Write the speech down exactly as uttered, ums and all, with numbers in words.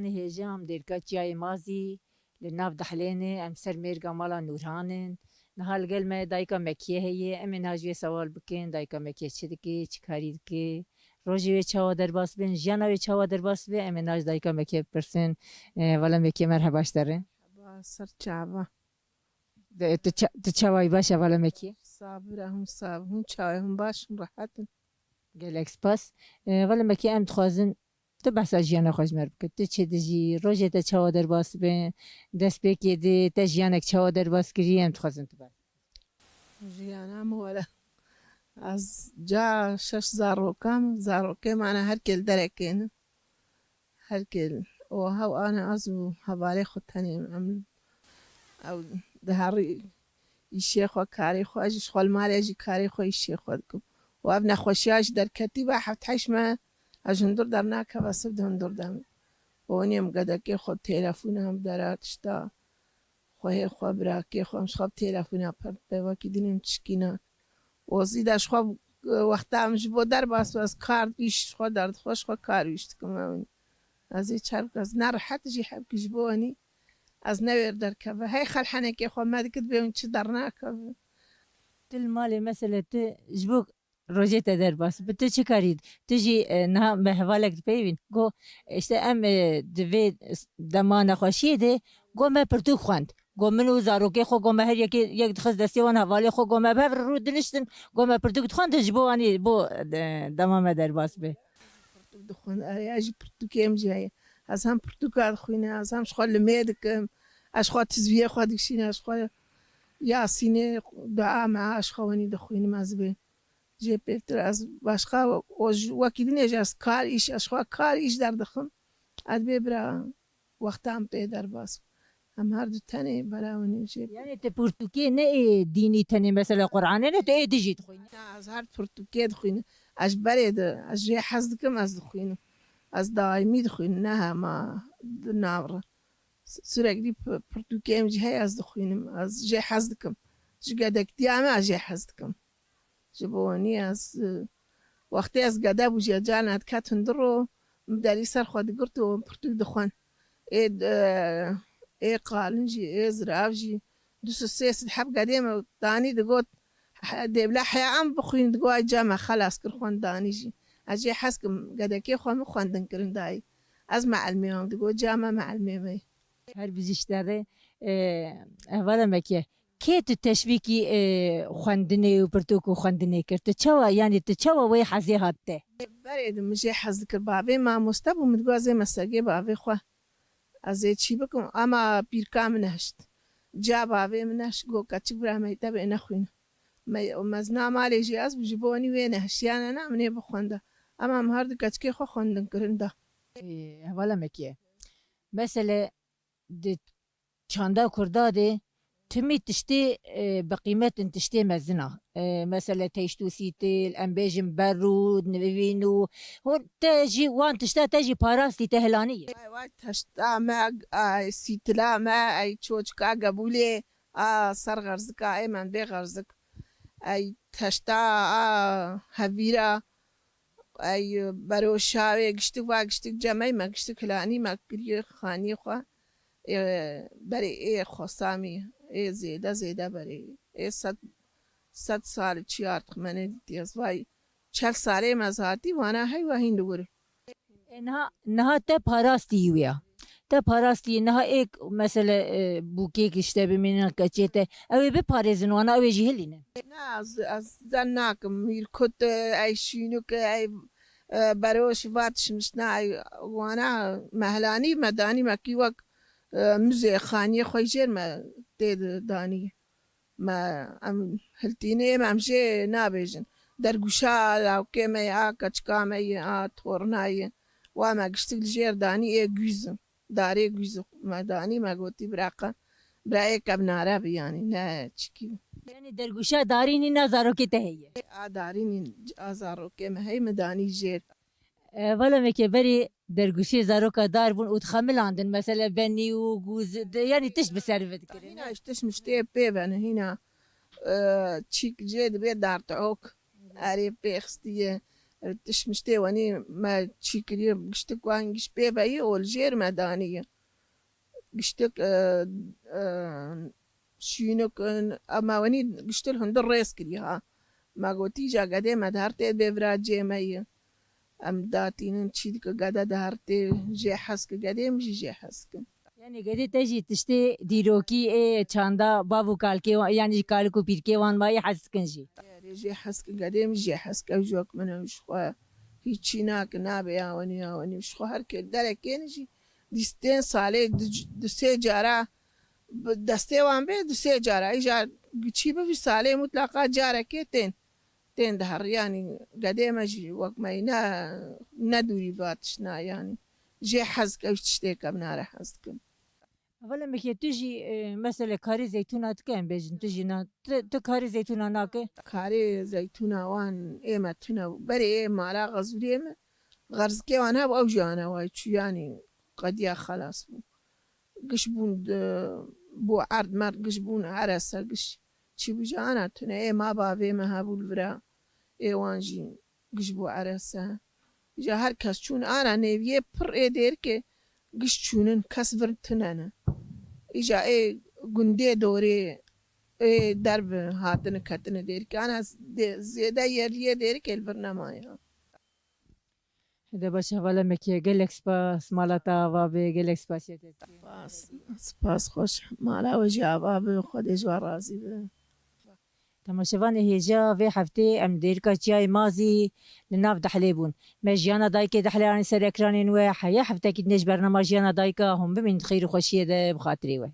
Hêja em dêrka Çiyayê Mazî li nav Dehlênê, em ser mêrga mala Nûrhan in. Niha li gel me dayika Mekiye heye. Em ê niha ji wê sewal bikin, dayika Mekiye çi dike, çi karî dike? Rojê wê çawa derbas bin, jiyana wê çawa derbas be? Em ê niha ji dayika Mekiye bipirsin. E, Vala Mekiye, merheba ji te re. Merheba, ser çava. De, tu ça-, tu çawa yî, baş e, Vala Mekiye? Sabir e, hûn sabir, hûn çawa, hûn baş in, rehet in? Gelek spas. E, Vala Mekiye, em dixwazin tu behsa jiyana xwe ji me re bike. Tu çi dijî? Rojê te çawa derbas be? Destpêkê de te jiyanek çawa derbas kirî? Em dixwazin tu behs. Jiyana min were. Ez ca şeş zarokam, zarokê mane her kê li derekê ne. Her kê û hew ane ez û hevalê xwe tenê em. Ew diherî îşê xwe, karê xwe, ez jî ji xwe li malê jî karê xwe, îşê xwe dikim. Û ev nexweşiya jî derketî ve heft heşt me, ez ji hundir dernakeve, siv di hundir de me. Û hûn em gedekê xwe, telefûna em dera tişta. Xwehê xwe, birakê xwe, em ji xwe bi telefona perd be, wekî din em tişkî nakin. Ozî de ji xwe, wexta em ji bo derbas be, ez kar, îş ji xwe derdixwe, ji xwe kar û îş dikim ew. Ez ê çar, ez ne rehet jî hebkî ji bo wenî, ez ne wêr derkeve. Hey xelhenekê xwe me dikit bê hûn çi dernakeve. Tu li malê, mesele tu ji bo rojê te derbas bi, tu çi karî? Tu jî, e, niha me hevalek dipeyvîn. Go, işte em, e, di vê dema nexweşiyê de, go me pirtûk xwend. Go min û zarokê xwe, go me her yekê yek dixist destê wan hevalê xwe, go me bi hev re rû diniştin, go me pirtûk dixwendin ji bo anî, bo, e, dema me derbas be. Pirtûk dixwend, erê, ez jî pirtûkê min jî heye. Ez hem pirtûka dixwînim, ez hem ji xwe limê dikim, ez ji xwe tizviyê xwe dikişînim, ez ji xwe Yasînê, dua me, ez ji xwe wenî dixwînim, ez bê. Jê pêvtir ez başqa o ji wekî dinê jî ez kar îş, ez xwe kar îş derdixim. Ez bê bira wextan pê derbas. Em her du tenê bera wenî jê. Yani tu pirtûkê ne ê dînî tenê, mesela Qur'anê ne, tu ê dijî dixwînî? Na, ez her pirtûkê dixwînim. Ez ji berê de, ez jê hez dikim, ez dixwînim. Ez daîmî dixwînim, ne hema di nav re. Sürekli pi-, pirtûkê min jî heye, ez dixwînim. Ez jê hez dikim. Ji gedektiya me ez jê hez dikim. Ji bo wenî ez, e, wextê ez gede bû jî, carna diket hundir û min derî ser xwe digirt û pirtûk dixwend. Ê, e, ê qalin jî, ê zirav jî, du sed sê sed heb gedê me danî digot, he-, dêvla heya em bixwîn, digot, ay ca me xelas kir, xwend danî jî. Ez jê hez kim, gedekê xwe min xwendin kirin dayî. Ez meelmê wan, digot, ca me meelmê me. Her bijî ji te re, e, hevala me ke. Kê tu teşvîkî, e, xwendinê û pirtûk û xwendinê kir? Tu çawa, yanî tu çawa wê hezê hat te? Berê de min jê hez dikir. Bavê mamoste bû, min digot ez ê me sergê bavê xwe. Ez ê çî bikim, ama pîrka min nehişt. Ca bavê min nehişt, got, keçik bira me te bê nexwîne. Me, mezina malê jî ez bû, ji bo wenî wê nehişiyane, na, min ê bixwenda. Ama em her du keçikê xwe xwendin kirin da. Ê, hevala me kê. Mesele di çanda Kurda de timî tiştê, e, bi qîmet in, tiştê mezin a. E, mesele teşt û sîtil, em bêjin berû, nivîn û hûn te jî wan tişta te jî parastî, te hilanî ye. Vay, vay, teşta me, ay, sîtila me, ay, çoçka gebûlê, a, ser xerzika, ê, men bê xerzik. Ay, teşta, a, hevîra, Ey, beroşa wê giştik va giştik cemey me giştik hilanî me kiriye xaniyê xwe. Ê, berê ê xosamî, ê zêde zêde berê. Ê sed, sed sal çi artık me nedîtiye. Ez vay çel salê me ez hatî vana hey ve hîn li wir. E, niha, niha te parastî wê ya. Te parastî niha êk mesele, e, bûkêk işte bimînin keçê te. Ew ê biparêzin wana, ew ê jî hilînin. Na, ez, ez zen nakim. Mîrkut, e, ey şînuk, e, ey, e, beroş vat şimişna, ey wana mehlanî me danî me kî wek, e, muzê xaniyê xwe jêr me tê de danî. Me em hiltînê me em jê nabêjin. Dergûşa lawkê me ye, a keçika me ye, a torna ye. Wa me giştik li jêr danî ê gûz in. Darê gûz me danî me gotî bira qe, bira ê kevnare bi yanî ne çikî. Yanî dergûşa darî nîna zarokê te heye? A darî nîn a zarokê me hey me danî jêr. E, vala me ke berê dergûşê zaroka dar bûn û dixemilandin, mesele benî û gûz, de, yanî tişt bi ser ve dikirin. Hîna ji tişt miştê pê ve ne, hîna, e, çîk cê dibe dartehok. Erê pê xistiye. Tişt miştê wenî me çî kiriye, giştik wan giş pê veyî û li jêr me daniye. Giştik, e, e, şînik, e, me wenî giştil hundir rêz kiriye ha. Me gotî îca gedê me di her tê bê vira cê me ye. Em datînin çî dike gede di her tê jê hez ke gedê min jî jê hez kin. Yanî gedê te jî tiştê dîrokî ê çanda bav û kalkê wan, yanî kalik û pîrkê wan mayî hez dikin jî. Erê jê hez ke gedê min jê hez ke ew jok min ew ji xwe hîç çî nake nabe ya wenî ya wenî ji xwe her kê derekê ne jî dîstên salê du, du sê cara bi destê wan bê du sê cara îja giçî bivî salê mutlaqa carekê tên. Tên diher, yanî gedê me jî wek me ne, ne dûrî va tiştna, yanî jê hez ke ew tiştê ke binare hez dikin. Hevalê Mekê, tu jî, e, mesele karê zeytûna dike em bêjin, tu jî na, tu, tu karê zeytûna nake? Karê zeytûna wan ê me tune bû. Berê ê mala xezûrê me, xerzikê wan hebû, ew jî ane way çû, yanî qediya xelas bû. Giş bûn di, bû erd merd, giş bûn erese, giş çî bû jî ana tune. Ê ma bavê me hebû li vira, ê wan jî giş bû erese. Îja her kes çûn ana nêviyê pir ê dêrikê giş çûnin, kes vir tune ne. Îja ê gundê dorê ê derve hatine ketine dêrikê. Ana dê-, zêde yeriyê dêrikê li vir nemaye. De baş, hevala Mekê, gelek spas, mala te ava be, gelek spasiya te dikim. Spas, spas xweş. Mala we jî ava be, Xwedê ji we razî be. Temaşevanê hêja vê heftê em dêrika Çiyayê Mazî li nav Dehlê bûn. Me Jiyana Dayikê Dehlê anî ser ekranên we. Heya heftekî dinê ji bernama Jiyana Dayika hûn bimînin di xêr û xweşiyê de bi xatirê we.